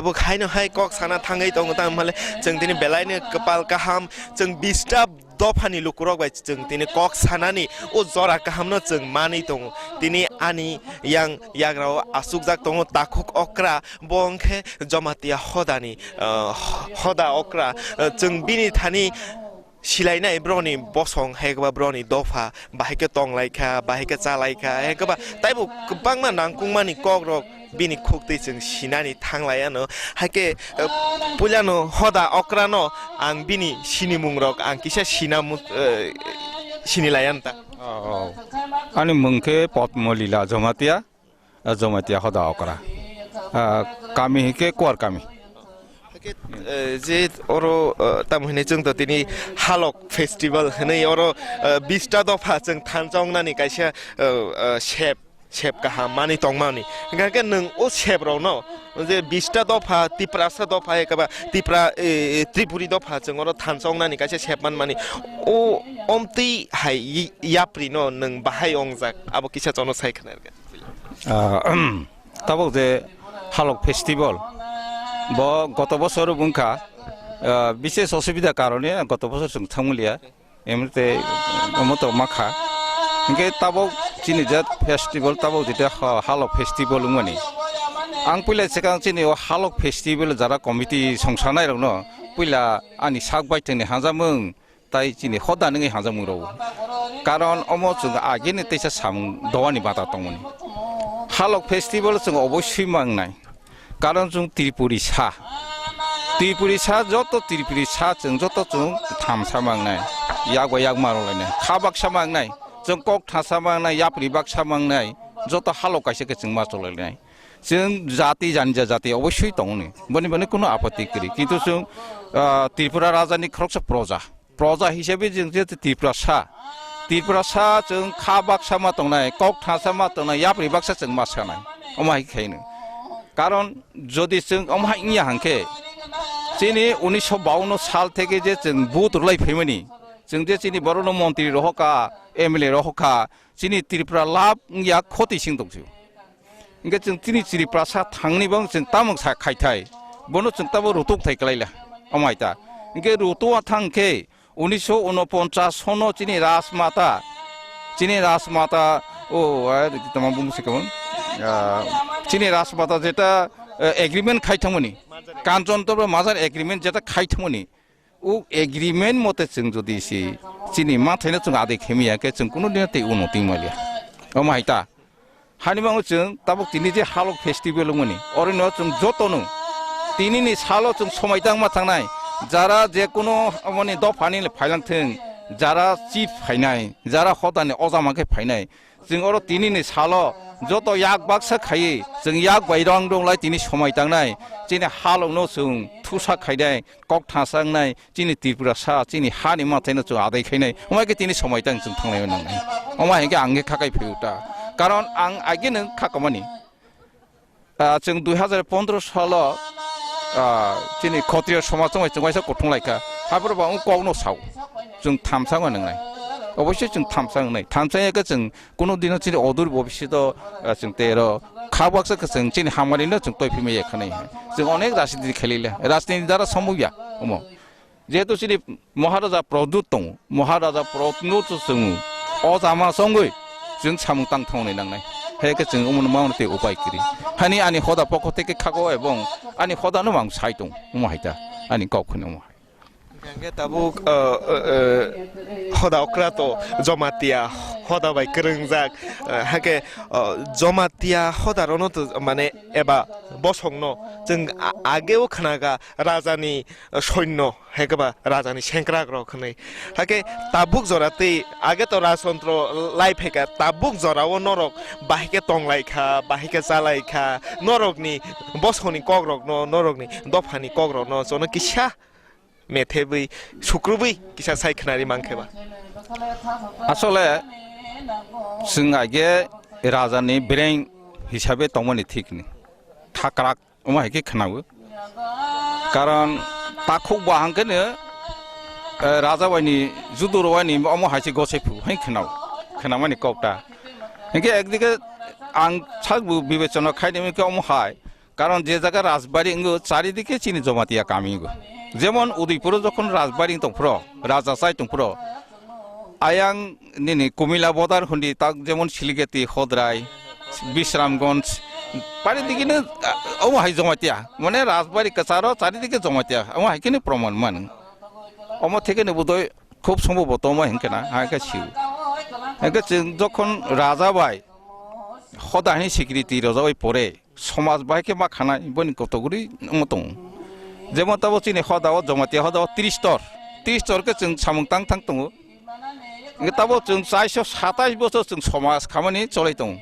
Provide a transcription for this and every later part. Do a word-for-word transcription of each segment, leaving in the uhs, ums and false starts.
Abo haino hai kok sana thangwi tongo, tamo hwnle chwng tini belaino kwpal kaham, chwng bista dophani lukurok bai chwng tini kok sanani o jora kahamno chwng manwi tongo. Tini ani yang yagrao achukjak tongo takhuk okra, bo wngkhe Jamatia hodani, ah, hoda okra. Ah, chwng bini thani silainai broni bosong, hai khe ba broni dopha, bahai khe tonglaikha, bahai khe chalaikha, hai khe ba taibo kwbangma nangkukmani kokrok bini khuktwi chwng sinani thanglaiano. Hai khe, eh, puilano hoda okrano ang bini sinimungrok ang kisa sina mu-, eh, sinilaiyan ta. Oh, oh. Ani mung khe Potmo Lila Jamatia. Ah, Jamatia hoda okra. Ah, kami hike Kuar kami. Hake, eh, je oro, eh, tamo hinwi chwng to tini Halok Festival hinwi oro, eh, bista dopha chwng thansa wngnani kaisa, eh, eh, sep, sep kaham manwi tongmani. Hingkha khe nwng o sep rokno je bista dopha, Tiprasa dopha, ekaba Tipra, eh, Tripuri dopha chwng oro thansa wngnani kaisa sep manmani. O omtwi hai yapri no nwng bahai wngjak, abo kisa chono sai khna rwkha. Ah, tabuk je Halok Festival, bo goto bosor wngkha, ah, bises osubida karone goto bosor chwng thangmaliya, emte omo to makha. Hinkhe tabuk chini je festival, tabuk jeta ha-, Halok Festival wngmani. Ang puila swkang chini o Halok Festival jara committee songsanai rokno puila ani sak baithangni hanjamung tai chini hoda nungwi hamjakmung rwo. Karon omo chwng agini teisa samung dowani bata tongmani. Halok festival chwng oboiswi mangnai. Karon chwng Tripuri sa. Tripuri sa joto Tripuri sa chwng joto chwng thamsa mangnai. Yak bai yak ma rwlainai. Kha baksa mangnai. Chwng kok thasa mangnai, yapri baksa mangnai. Joto halok kaisa khe chwng ma chwlainai. Chwng jati janija jati oboiswi tongni. Boni boni kuno apatti kwrwi. Kintu chwng, ah, Tripura rajani khoroksa proja. Proja hisabe chwng je Tiprasa, Tiprasa chwng kha baksa ma tongnai, kok thasa ma tongnai, yapri baksa chwng ma sanai. Omo hai khaino. Karon jodi chwng omo hai wngya hwnkhe, chini unisho bawanno sal theke je chwng vote rwlai phaimani, chwng je chini borokno montri rohokha, M L A rohokha, chini Tripura lab wngya khoti sing tongsi. Hingke chwng chini Tripura sa thangni bang chwng tamung sa khaithai. Bono chwng tabo rutuk thai kwlaila. Omo hai ta. Hingke rutuk a thang khe unisho unoponchas sono chini Rajmata, chini Rajmata, o, ah, tama bung se kamun. Ah, chini Rajmata jeta, eh, agreement khai thangmani. Kanchon Tobra Majar agreement jeta khai thangmani. O agreement mote chwng jodi se chini mathaino chwng adai khemi ya khe chwng kuno dino tei uno ting maliya. Omo hai ta. Hani bango chwng tabuk tini je Halok festival wngmani. Oro no chwng joto no tini ni salo chwng somai tangma thangnai. Jara je kuno mani dophani phailang thwng, jara chief phainai, jara hodani ojama khe phainai. Chwng oro tini ni salo joto yak baksa khaiwi chwng yak bai rong rong lai tini somai tangnai. Chini halok no chwng thusa khainai, kok thasa wngnai, chini Tripura sa, chini hani mathai no chwng adai khainai. Omo hai khe tini somai tang chwng thanglai nangnai. Omo hai khe ang khe khakai phaiwi ta. Karon ang age no khakamani. Ah, chwng dui hazar pondro salo, ah, chini Khotriya somaj wngwi chwng waisa kuthung lai kha. Haphuru bo ang kok no sao. Chwng thamsa wngwi nangnai. Oboisoi chwng thamsa wngnai. Thamsa ya khe chwng kuno dino chini odur bobisito, ah, chwng tei oro kha baksa khe chwng chini hamari no chwng toi phimai ya khanai. Chwng onek rajniti khelai le. Rajniti dara sombok ya. Omo. Jehetu chini Maharaja Pradyut tongo, Maharaja Pradyut chwng o jama chongwi chwng samung tang thangni nangnai. Hai khe chwng omono mamani tei upai kwrwi. Hani ani hoda pokho tei khe khago ebong ani hoda no mang sai tong, omo hai ta ani kok kheno omo hai. Hingke tabuk, uh, uh, uh, hoda okra to Jamatia hoda bai kwrwngjak, uh, hake, uh, Jamatia hoda rono to mane eba bosong no chwng a-, age o khnaga raja ni, uh, soinno. Hai khe ba rajani sengkrak rok hwnwi. Hakhe tabuk jora tei age to rajtontro lai phaikha, tabuk jorao norok bahai khe tonglaikha, bahai khe chalaikha, norokni bosongni kokrokno, norokni dophani kokrokno jono kisa methebwi, sukrubwi kisa sai khnari mankhe ba. Asole chwng age rajani bereng hisabe tongmani thikni. Thakrak. Omo hai khe khwnago. Karon takhuk bo hang khe no, eh, raja bai ni judur bai ni omo hai se gosai phu hai khwnao. Khwnamani kok ta. Hinkhe ekdike ang sak bo bibechona khai de khe omo hai. Karon je jaga Rajbari wngo, charidike chini Jamatia kami wngo. Jemon Udaipuro jokhon Rajbari tongphro, Raja chai tongphro, ayang nini Kumila bodar hundi tak jemon Siligeti, Hodrai, Bisramganj, pari digini, ah, omo hai Jamatia. Mane Rajbari kwcharo charidike Jamatia. Omo hai kini proman man. Omo thekeni budoi khub sombo bo tongma hinkhe na, hai khe siu. Hinkhe chwng jokhon Raja bai hoda hini security rojak bai pore, somaj bai khe ma khanai, boni kotoguri omo tongo. Jemon tabo chini hoda o Jamatia hoda o tris tor, tris tor khe chwng samung tang thang tongo. Hinkhe tabo chwng chaiso satais bochor chwng somaj khamani cholai tongo.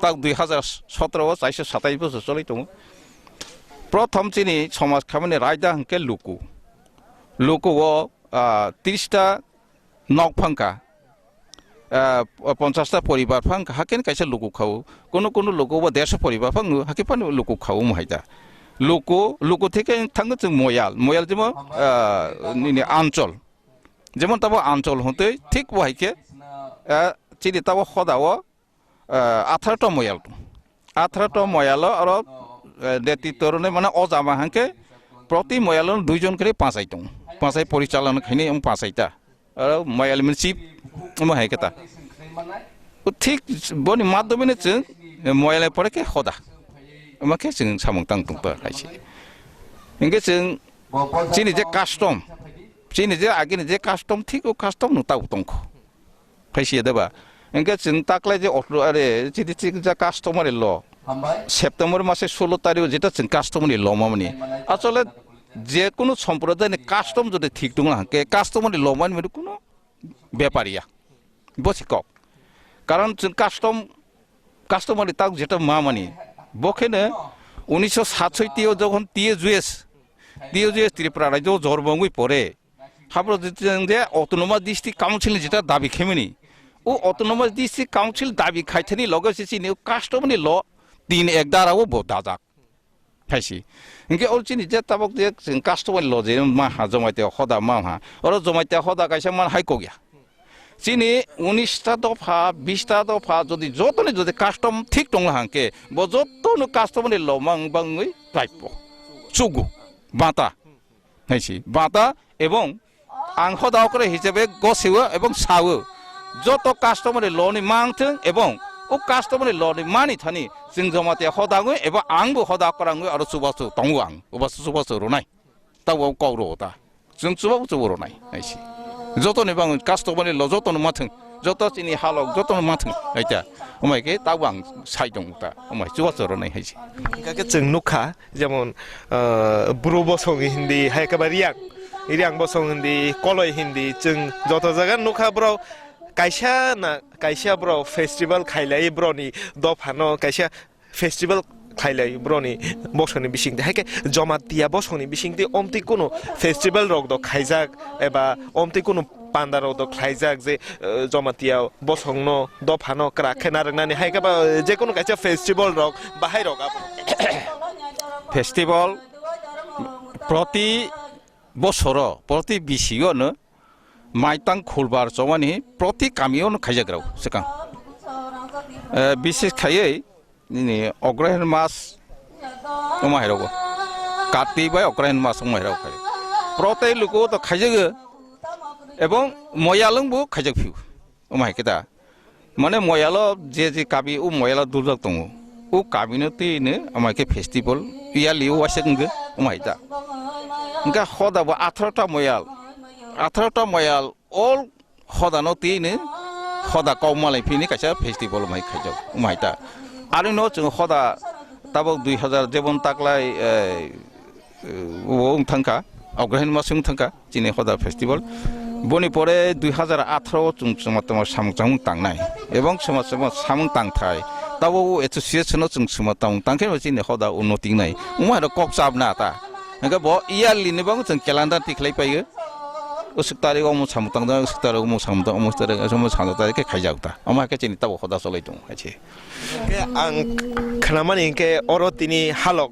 Tak dui hazar sotro o chaiso satais bochor cholai tongo. Prothom chini somaj khamani raida hinkhe luku. Luku o, ah, tris ta nok phangkha, ah, ponchas ta poribar phangkha, haken kaisa luku khao. Kunu kunu luku bo derso poribar phang, hakin phano luku khao omo hai da. Luku, luku theke thango chwng moyal, moyal jemon, ah, nini anchol. Jemon tabo anchol hontwi thik bo hai khe, ah, chini tabo hoda o, ah, atharo ta moyal tong. Atharo ta moyalo aro, ah, deti torone mane o jama hangke proti moyalo duijon kre panchai tong. Panchai porichalona khaini ang panchai ta. Aro moyal min chip omo hai khe ta. O thik boni madhyome no chwng moyal pore khe hoda. Omo khe chwng samung tang tong ta hai se. Hinkhe chwng chini je custom, chini je agini je custom thik o custom no tao tongkho. Phai siya deba. Hinkhe chwng taklai je otro are chini chini je customary law. September mase solo tarik o jeta chwng customary law mamani. Asole je kunu somprodaini custom jodi thik tongla hangke customary law mani mani kunu bepar ya. Bo se kok. Karon chwng custom, customary tak jeta mamani. Bo kheno unisho satsoiti o jokhon T S U S, T S U S Tripura rajyo jorbo wngwi pore. Habro jitjeng je Autonomous District Council ni jeta dabi khemini. O Autonomous District Council dabi khaithani loge se chini customary law tin ek dara o bo dajak. Phaisi. Hinkhe ol chini je tabok je chwng customary law je ma ha Jamatia hoda ma ha. Oro Jamatia hoda kaisa man hai kok ya. Chini unis ta dopha, bis ta dopha jodi jotoni jodi custom thik tongla hangke bo jotono customary law mang bangwi praipo. Chugu. Bata. Hai si, bata ebong ang hoda okre hisabe goseo ebong sao. Joto customary law ni mang thung ebong o customary law ni mani thani chwng Jamatia hoda ngwi eba ang bo hoda okra ngwi aro chubachu tongo ang. Ubasu chubachu rwnai. Tabo kok ro ta. Chwng chubachu chubo rwnai. Hai si. Joto ni bang customary law joto no ma thung. Joto chini halok joto no ma thung. Hai ta. Omai khe tabo ang sai tong ta. Omai chubachu rwnai hai si. Hingkha khe chwng nukha. Jemon, ah, bru bosong hindi, hai khe ba riang, riang bosong hindi, koloi hindi, chwng joto jaga nukha borok kaisa na kaisa borok festival khailai borokni dophano kaisa festival khailai borokni bosongni bisingtwi, hai khe Jamatia bosongni bisingtwi omtwi kunu festival rok do khaijak eba omtwi kunu panda rok do khlaijak je, eh, Jamatia bosongno dophano kwrak khe narwknani hai khe ba, eh, jekunu kaisa festival rok bahai rok abo. Festival proti bosoro, proti bisio no maitang khulbar chomani proti kamio no khaijak rao swkang. Eh, bises khaiwi nini Ogrohen mas wngma hai rogo. Kartik bai Ogrohen mas wngma hai rogo khai. Protei luku to khaijago ebong moyalwng bo khaijak phiu. Wngma hai khe da. Mane moyalo je je kami o moyalo duljak tongo. O kamino twi no wngma khe festival yearly o waisa wngkhe wngma hai da. Wngkha hoda bo atharo ta moyal. Atharo ta moyal all hoda no twi ni hoda kok malai phini kaisa festival mai khaijak mai ta. Ari no chwng hoda tabok dui hazar jebon taklai, eh, eh, o wng thangkha, Ogrohen mas wng thangkha chini hoda festival. Boni pore dui hazar atharo o chwng chwngma tongma samung chamung tangnai ebong chwngma chwngma samung tangthai. Tabok o association no chwng chwngma tong tangkhe chini hoda unnoti wngnai. Wngma hai rok kok chap na ta. Hingke bo yearly ni bang chwng calendar tikhlai paio. Usuk tarik omo samung tangda, usuk tarik omo samung tang, omo tarik omo samung tarik khe khaijak ta. Omo hai khe chini tabok hoda cholai tongo hai se. Hingke ang khnamani hingke oro tini halok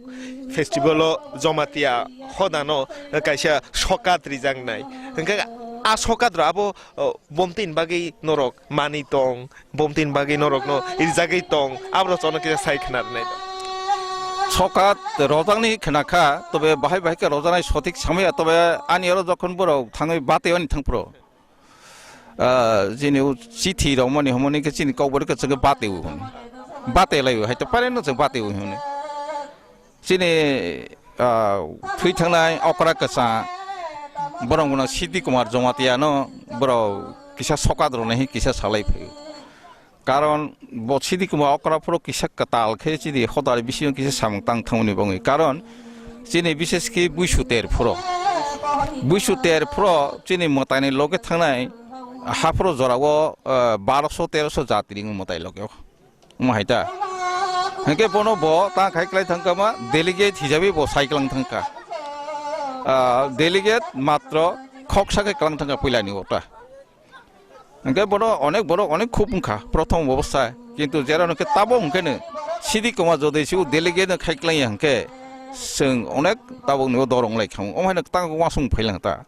festival o Jamatia hodano kaisa sokat rijaknai. Hingke a sokat rok abo, o, bomtini bagwi norok manwi tong, bomtini bagwi norokno rijagwi tong, aborok chono kisa sai khna rwnai. Sokat rojakni khna kha, tobe bahai bahai khe rojaknai sothik samaya, tobe ani oro jokhon borok thangwi bateo ani thangphro. Ah, jini o chithi rwmani hwnmani khe chini kokborok khe chwngkhe bateo hwn. Bate laio, hai to pareno chwng bateo hwn. Chini, ah, thwi thangnai okra kwchang, borok gwnang Siti Kumar Jamatia no borok kisa sokat rwnai kisa salai phaio. Karon bo Siti Kumar okra phuru kisa kwtal khe chini hodari bisingo kisa samung tang thangmani bangwi. Karon chini bishesh khe buisu ter phuru. Buisu ter phuru chini mwtaini loge thangnai haphuru jorao, ah, baroso teroso jatri wng mwtai loge. Omo hai ta. Hwnkhe bono bo ta khai klai thangkha ma delegate hisabe bo sai klang thangkha. Ah, delegate matro khoksa khe klang thangkha puilani o ta. Hwnkhe bono onek borok onek khub wngkha prothom obostha. Kintu jera hwnkhe tabok hwnkhe no Siti Kumar Jamatia si o delegate no khai klai ya hwnkhe chwng onek tabok ni o dorong lai kha. Omo hai no tang wasung phailang ta.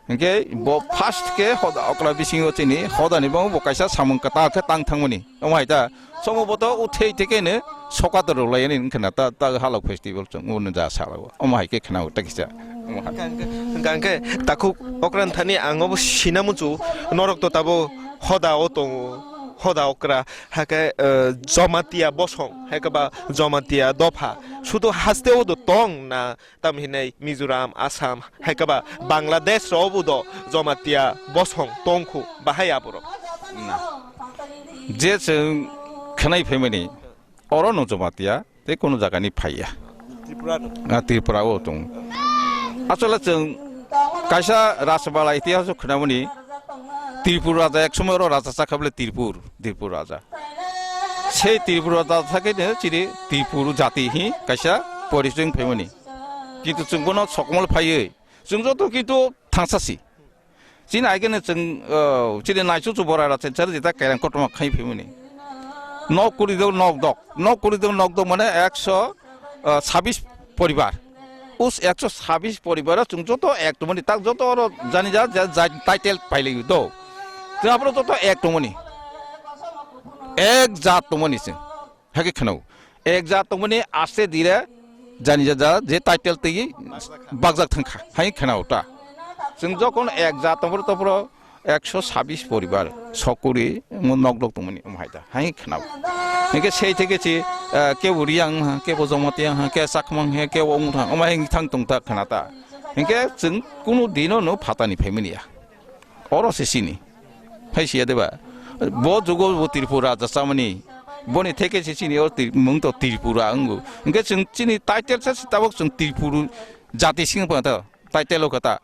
Hingke bo first khe hoda okra bisingo chini hodani bo, bo kaisa samung kwtal khe tang thangmani. Omo hai ta, somo bo to uthei thekeno sokat rwlaiyani wngkha na ta, ta halok festival chwng uni ja salo. Omo hai khe khna uta kisa. Omo hai. Hingke, hingke, hingke takhuk okra thani ang obo sina muchu norok to tabo hoda o tongo, hoda okra, hake, eh, Jamatia bosong, hake ba Jamatia dopha. Sudo haste o do tong na Tam hinai Mizoram, Assam, hai khe ba Bangladesh rok bo do Jamatia bosong tongkhu bahai aborok. Na. Je chwng khwnai phaimani, oro no Jamatia tei kunu jaga ni phaiya. Tripura no. Ah, Tripura o tong. Asole chwng kaisa Rajbala itihas o khwnamani Tripur raja ek somoy oro raja chakha bole Tripur, Tripur raja. Sei Tripur raja thakhe no chini Tripur jati hi kaisa porichoi phaimani. Kintu chwng bono sokomol phaiwi, chwng joto kintu thangsasi. Chini ageno chwng, oh, chini naichuchu borai rok chwng chari jeta kairang kotorma khai phimani. Nok kuri dok, nok dok. Nok kuri dok, nok dok mane ekso, oh, sabis poribar. Us ekso sabis poribar chwng joto ek tongmani, tak joto oro jani ja, ja, ja, title pailai do. Chwng aphuru joto ek tongmani. Ek jat tongmani chwng. Hake kheno. Ek jat tongmani aste dire jani ja ja je title tei bakjak thangkha. Hai kheno ta. Chwng jokhon ek jat tongphuru tophuru ekso sabis poribar sokuri mo nok dok tongmani omo hai ta. Hai kheno. Hingke sei theke chi, eh, kebo Riang ha, kebo Jamatia ha, ke Chakmang he, kebo Ongthang, omo hai thang tong ta khena ta. Hingke chwng kunu dino no phatani phaimani ya. Oro se chini. Hai siya deba. Bo jugo bo Tripura raja chamani. Boni theke se chini o Tri-, mung to Tripura wngo. Hingke chwng chini title se tabok chwng Tripura jati sing pa ta. Title o kata.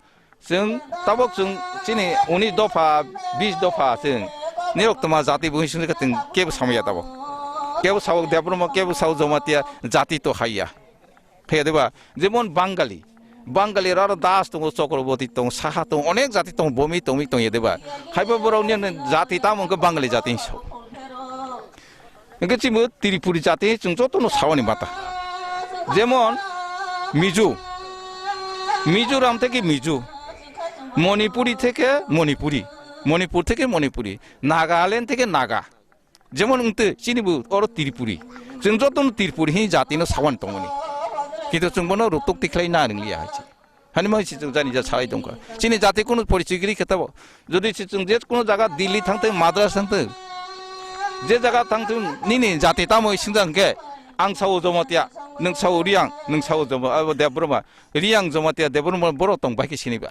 Chwng tabok chwng chini unis dopha, bis dopha chwng. Nirok toma jati bo sing kebo samaya tabok. Kebo sao Debbarma, kebo sao Jamatia jati to haiya. Khe de ba, jemon Bangali. Bangali raro Das tongo, Chakraborty tongo, Saha tongo, onek jati tongo, Bomi tongmi tong ye de ba. Haibo borok ni jati tamo hwnkhe Bangali jati hinwi sao. Hwnkhe chini Tripuri jati chwng jotono sawani mata. Jemon Mizo. Mizoram theke Mizo. Manipuri theke Manipuri. Manipur theke Manipuri. Nagaland theke Naga. Jemon wngtwi chini bo oro Tripuri. Chwng jotono Tripuri hi jatino sawan tongmani. Kintu chwng bono rutuk tikhlai na ringliya hai se. Hani ma si chwng jani ja salai tongkha. Chini jati kunu porichoi giri khe tabo. Jodi si chwng je kunu jaga Delhi thangtwi, Madras thangtwi, je jaga thangtwi nini jati tamo singjak hwnkhe ang sao Jamatia, nwng sao Riang, nwng sao Jama-, abo Debbarma. Riang Jamatia Debbarma borok tong bai khe siniba.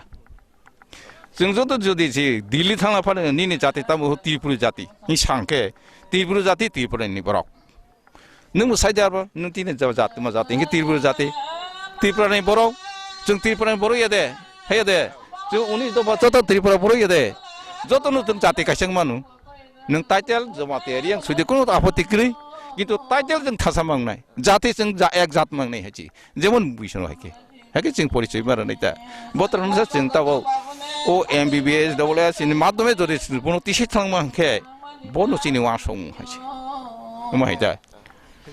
Chwng joto jodi si Delhi thangna phano nini jati tamo Tripuri jati. Ni sangkhe Tripuri jati Tripura ni borok. Nwng bo sai jarbo nwng tini ja-, jati ma jati hingke Tripura jati. Tripura ni borok. Chwng Tripura ni borok ya de. Haya de. Chwng unis dopha joto Tripura borok ya de. Joto no chwng jati kaisa manu. Nwng title Jamatia Riang sudi kuno apoti kwrwi. Kintu title chwng thasa mangnai. Jati chwng ja-, ek jat mangnai hai chi. Jemon buisano hai khe. Hai khe chwng porichoi ma rwnai ta. Bo twrwngsa chwng tabok o M B B S, double S ni madhyome jodi chwng bono tisi thangma hwnkhe bono chini uansukmung hai se. Omo hai ta.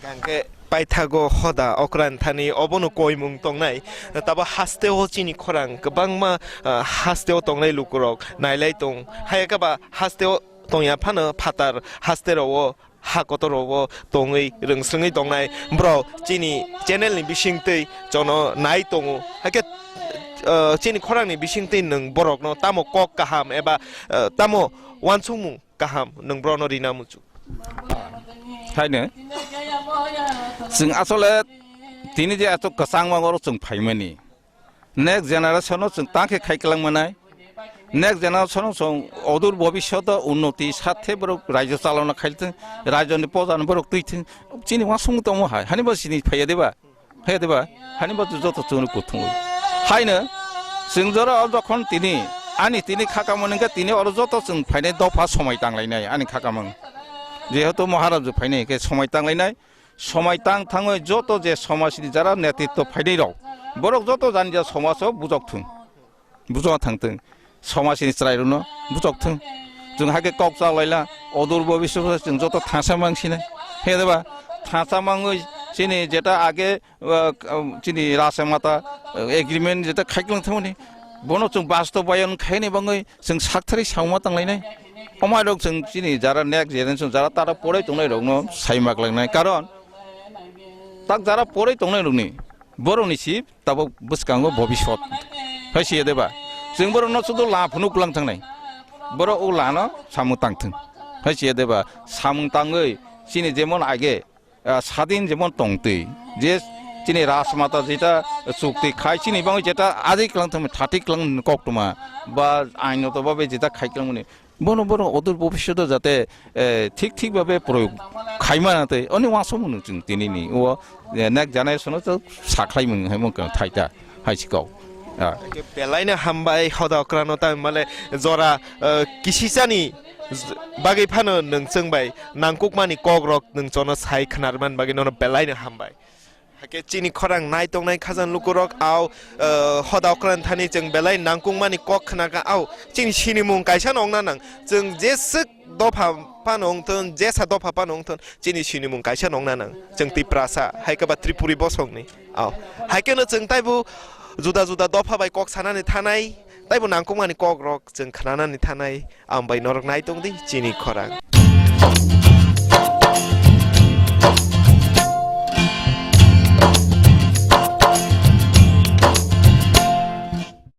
Hwnkhe paithago hoda okran thani obono koimung tongnai. Tabo hasteo chini khorang kwbangma, ah, hasteo tongnai lukurok nailai tong. Hayakhe ba hasteo tongya phano phatar haste rao ha kotor rogo tongwi rwngswngwi tongnai borok chini channel ni bisingtwi chono nai tongo. Hakhe, eh, chini khorang ni bisingtwi nwng borok no tamo kok kaham eba, eh, tamo uansukmung kaham nwng borok no rina muchung? Haino chwng asole tini je eto kwchangma oro chwng phaimani, next generation no chwng tang khe khai kwlangmanai. Next generation no chwng odur bobishoto unnoti sathe borok raijo chalona khaithwng, raijo ni poja ni borok twithwng, chini uansukmung tongmo hai, hani bo chini phaiya deba, phaiya deba, hani bo joto chwngno kuthung. Haino chwng jora o jokhon tini, ani tini khakamani hwnkhe tini oro joto chwng phainai dopha somai tanglainai ani khakamang. Jehetu Maharaj phainai hwnkhe somai tanglainai, somai tang thangwi joto je somaj ni jara netritw phainai rok, borok joto jani ja somaj o bujok thung, bujok thang thung, somaj ni chwrai rokno bujok thung. Chwng hakhe kok cha laila, odur bobishoto chwng joto thansa mang sinai. He deba, thansa mangwi chini jeta age, uh, chini Rasa Mata, uh, agreement jeta khaiklang thangmani, bono chwng bastobayon khaini bangwi chwng sakthari sauma tanglainai. Omairok chwng chini jara next generation jara tara porai tongnai rokno saimak langnai, karon tak jara porai tongnai rokni borokni si tabuk bwskango bobisot hai siya deba. Chwng borokno sudu la phunuk lang thangnai, borok o lano samung tangthwng hai siya deba. Samung tangwi chini jemon age, ah, sadin jemon tongtwi, je chini Rajmata jeta chukti khai chini bangwi jeta adik lang thangmani thati klang koktwma ba ainoto babe jeta khai klangmani, bono bono odur bobishoto jate, eh, thik thik babe proyog khaima na tei oni uansukmung chwng tini ni o, eh, next generation o sakhlaimung hai mung kha thaita hai si kok. Ah. Belaino hambai hoda okrano tamni male jora, eh, kisisani bagwi phano nwng chwng bai nangkukmani kokrok nwng chono sai khnar man bagwi nono belaino hambai. Hakhe chini khorang nai tongnai khajang lukurok au, eh, hoda okran thani chwng belai nangkukmani kok khna kha au chini sinimung kaisa nongna nang. Chwng jeswk dopha phano wngthon, jesa dopha phano wngthon, chini sinimung kaisa nongna nang. Chwng Tiprasa, hai khe ba Tripuri bosongni. Au. Hai kheno chwng taibo juda juda dopha bai kok sanani thanai, taibo nangkukmani kokrok chwng khnanani thanai. Ang bai norok nai tong di chini khorang.